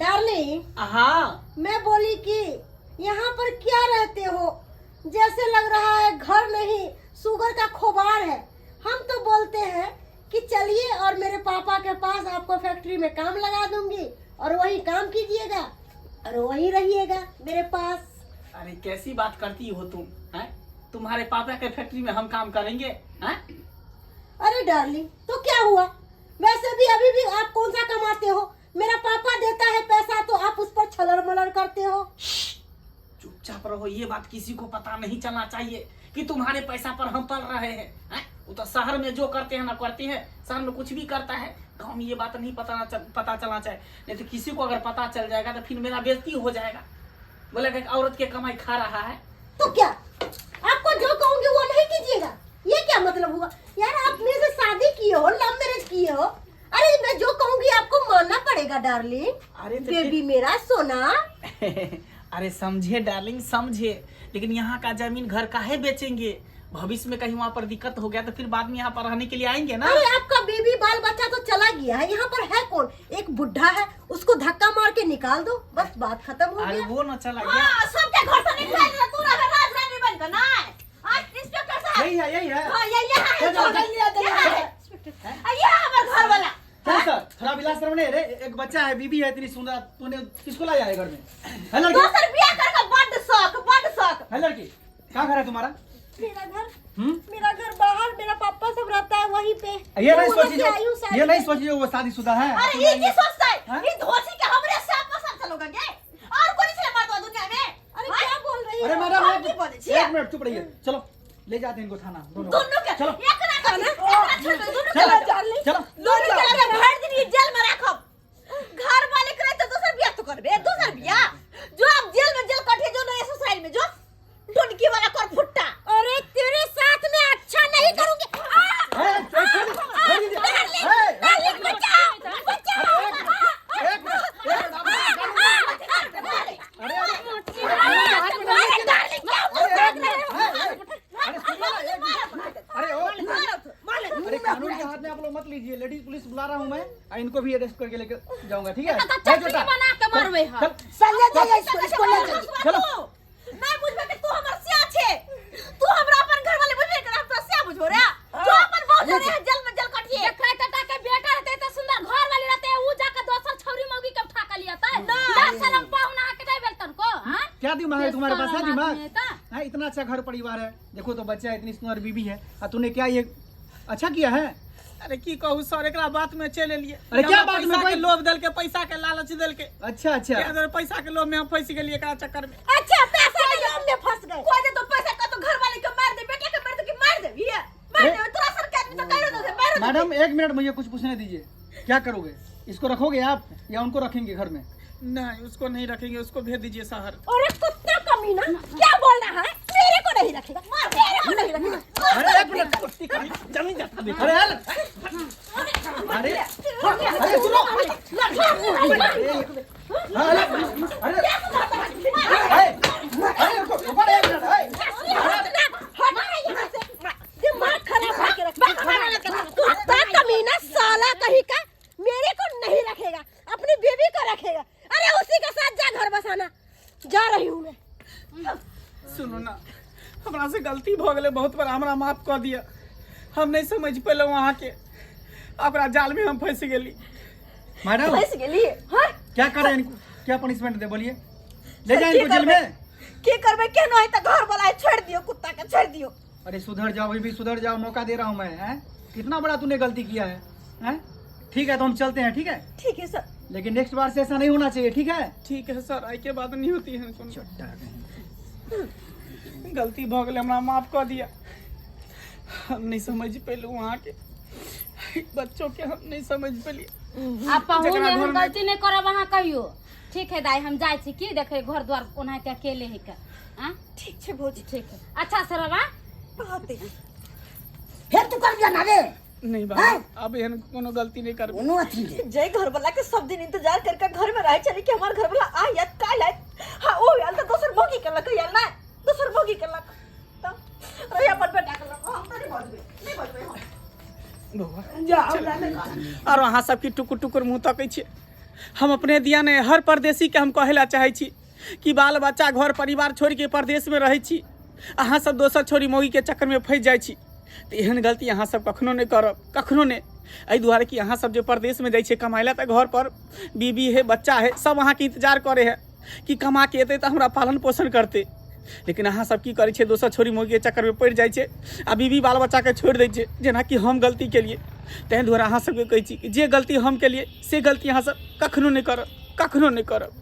Darling. हाँ। मैं बोली कि यहाँ पर क्या रहते हो, जैसे लग रहा है घर नहीं शुगर का खोबार है। हम तो बोलते हैं कि चलिए और मेरे पापा के पास आपको फैक्ट्री में काम लगा दूंगी और वही काम कीजिएगा और वही रहिएगा मेरे पास। अरे कैसी बात करती हो तुम, हैं? तुम्हारे पापा के फैक्ट्री में हम काम करेंगे, हैं? अरे डार्लिंग तो क्या हुआ, वैसे भी अभी भी आप कौन सा कमाते हो, मेरा पापा देता है पैसा तो आप उस पर छलर मलर करते हो। चुपचाप रहो, ये बात किसी को पता नहीं चलना चाहिए कि तुम्हारे पैसा पर हम पल रहे हैं, हैं? वो तो शहर में जो करते हैं ना करते हैं, शहर में कुछ भी करता है, गांव में ये बात नहीं पता चलना चाहिए, नहीं तो किसी को अगर पता चल जाएगा तो फिर मेरा बेइज्जती हो जाएगा, बोलेगा कि औरत के कमाई खा रहा है। तो क्या आपको जो कहूंगी वो नहीं कीजिएगा, ये क्या मतलब हुआ यार, आप मेरे से शादी किए हो, लव मैरिज किए हो, अरे मैं जो कहूंगी आपको मानना पड़ेगा डार्लिंग। अरे तो बेबी मेरा सोना। अरे समझे डार्लिंग समझे, लेकिन यहाँ का जमीन घर काहे बेचेंगे, भविष्य में कहीं वहाँ पर दिक्कत हो गया तो फिर बाद में यहाँ पर रहने के लिए आएंगे ना। अरे आपका बेबी बाल बच्चा तो चला गया है, यहाँ पर है कौन, एक बुढ़ा है, उसको धक्का मार के निकाल दो, बस बात खत्म हो अरे गया। वो ना चला गया। हाँ, सबके घर से निकाल दिया, तू रहे राज रानी बन के ना। आज इंस्पेक्टर साहब। यही है, यही है। हाँ, यही है, चल, चल, चल। यहाँ है। आ, ये है हमार घर वाला। चल सर, थोड़ा विलास श्रवण है रे, एक बच्चा है, बीबी है इतनी सुंदर, तूने किसको लाया है घर में? है लड़की? दोसर बियाह करके बड्ड शौक, बड्ड शौक। है लड़की, कहाँ घर है तुम्हारा? मेरा घर? हम्म? मेरा घर बाहर, मेरा पापा सब रहता है वहीं पे। ये नहीं मैं उधर सोची से जो, आई हूँ शादी ये नहीं में। सोची जो वो शादीशुदा है। अरे ये की सोचता है? हाँ? ये धोसी के हमरे से पसंद चलोगा के? और कोई से मर्द दुनिया में? अरे क्या बोल रही अरे हो? मैडम, हम की बोले छी? एक मिनट चुप रहिए, चलो ले जाते हैं इनको थाना, दोनों को। दोनों के चलो। एक ना कर, एक ना छोड़ दो, दोनों के चलो, चलो चलो। दोनों के लगे भर दिन ये जेल में राखब। घर वाले करे तो दोसर बियाह तो करबे, दोसर बियाह जो आप जेल में जेल कटे जो नहीं ससुराल में जो टोनकी वाला कर फुट्टा। अरे तेरे साथ में अच्छा नहीं करूंगी। आ! अरे, छोड़, छोड़, छोड़ दीजिए। डार्लिंग, ए, डार्लिंग, बचाओ, बचाओ। एक मिनट, एक मिनट, आप अरे, अरे, अरे डार्लिंग, क्या अरे, एक मिनट, ए, ए, अरे सुनिए ना, एक मिनट। अरे ओ, अरे कानून के हाथ में आप लोग मत लीजिए, लेडीज पुलिस बुला रहा हूँ मैं, और इनको भी अरेस्ट करके लेकर जाऊंगा, ठीक है? तो ए, चटनी छोटा, बना के मारबे हम। चल, चल ले जाइए इसको, इसको ले जाइए। चलो। नहीं बुझबे कि तू हमर सिया छे, तू हमरा अपन घर वाले बुझबे कर, हम तो सिया बुझबो रे, जो अपन बहुत रे जेल में जेल कटिए। देखै त के बेटा रहते त सुंदर घर वाली रहते, उ जाके दोसर छौरी मौगी के उठा के लियतै। ना शरम पाहुना के नहीं भेल तनको, हां? क्या दिमाग है तुम्हारे पास, है शरम दिमाग? आदमी है त। हाँ, इतना अच्छा घर परिवार है, देखो तो बच्चा है, इतनी सुंदर बीबी है, और तूने क्या ये अच्छा किया है? अरे की कहू सर, एकरा बात में चलि एलियै। अरे क्या हमरा बात में पैसा के कोई- लोभ देलकै, पैसा के लालच देलकै। अच्छा, अच्छा। क्या दुआरे पैसा के लोभ में हम फंसि गेलियै एकरा चक्कर में। अच्छा, पैसा के लोभ में फंस गए। कोई दे तो पैसा का तो घर वाले के मार दे, बेटा के मार दे, कि मार दे, ये मार दे, तोरा सर के आदमी तो कह दे, मार दे। मैडम एक मिनट, मुझे कुछ पूछने दीजिए, क्या करोगे, इसको रखोगे आप या उनको रखेंगे घर में? नहीं, उसको नहीं रखेंगे, उसको भेज दीजिए शहर। अरे कुत्ता कमीना, क्या बोल रहा है, मेरे को नहीं रखेगा, मेरे को नहीं रखेगा। अरे एक मिनट, जमीन जाता देख। अरे यार, अरे, अरे सुनो, हाँ, अरे, अरे, अरे, अरे, रुको, रुको ना एक मिनट, अरे। दिमाग खराब करके रख कुत्ता कमीना साला कहीं का, मेरे को नहीं रखेगा, अपनी बीवी को रखेगा। अरे उसी के साथ जा घर बसाना, जा रही हूँ मैं। सुनू ना, हमरा से गलती भ गेलै बहुत बड़ा, हमरा माफ कऽ दिअ, हम नहीं समझ पेलहुँ अहाँके, ओकरा जाल में हम फंसि गेली। मैडम फंस गेली। हां, क्या करें इनको, क्या पनिशमेंट दे बोलिए, ले जाए इनको जेल में? की करबै, केनो है त घर वाला छोड़ दियो, कुत्ता के छोड़ दियो। अरे सुधर जाओ, अभी भी सुधर जाओ, मौका दे रहा हूँ मैं, हैं? कितना बड़ा तूने गलती किया है, हैं? ठीक है तो हम चलते हैं, ठीक है? ठीक है सर। लेकिन नेक्स्ट बार से ऐसा नहीं होना चाहिए, ठीक है? ठीक है सर, आई के बाद नहीं होती है कोनो। चट्टा कहीं। गलती भ गेलै, हमरा माफ कऽ दिअ, हम नहीं समझ पेलहुँ अहाँके, बच्चों के हम नहीं समझ पेलिए। आ पाहुन जकरा एहन घर में- गलती नहीं करब अहाँ कहियो। ठीक है दाई, हम जाइ छी की देखे घर द्वार ओनाहिते अकेले है के। हाँ? ठीक छै भौजी। ठीक है, अच्छा से रहबा। रहते। फेर तू कर ना रे। नहीं बाबा, अब एहन कोनो गलती नहीं करबै। कोनो अथी रे। जय घर वाला के सब दिन इंतजार करके घर में रहे चली कि हमार घर वाला आ या काल आयत। हाँ, ओ आयल त दोसर मौगी के लक आयल ना, दोसर मौगी के लक। त रही अपन बेटा के लक, हम त नहीं बजबै, नहीं बजबै हम। बौआ, जा, हमरा नहीं आरो अहाँ सबके टुकुर टुकुर मुँह तकै छियै, हम अपने दिया नहि, हर परदेसीके हम कहै लए चाहै छी कि बाल बच्चा घर परिवार छोड़िके परदेशमे रहै छी, अहाँ सब दोसर छोरी मौगीके चक्करमे फँसि जाइ छी। तऽ एहन गलती अहाँ सब कखनो नहि करब, कखनो नहि। एहि दुआरे कि अहाँ सब जे परदेशमे जाइ छियै कमाइ लए, तऽ घर पर बीबी है, बच्चा है, सब अहाँके इंतजार करै है कि कमा के एतै तऽ हमरा पालन पोषण करतै। लेकिन अहाँ सब की करै छियै, दोसर छोरी मौगीके चक्करमे पड़ि जाइ छियै आ बीबी बाल बच्चाके छोड़ि दै छियै, जेनाकि हम गलती केलियै। ताहि दुआरे अहाँ सबके कहै छी कि जे गलती हम केलियै से गलती अहाँ सब कखनो नहि करब, कखनो नहि करब।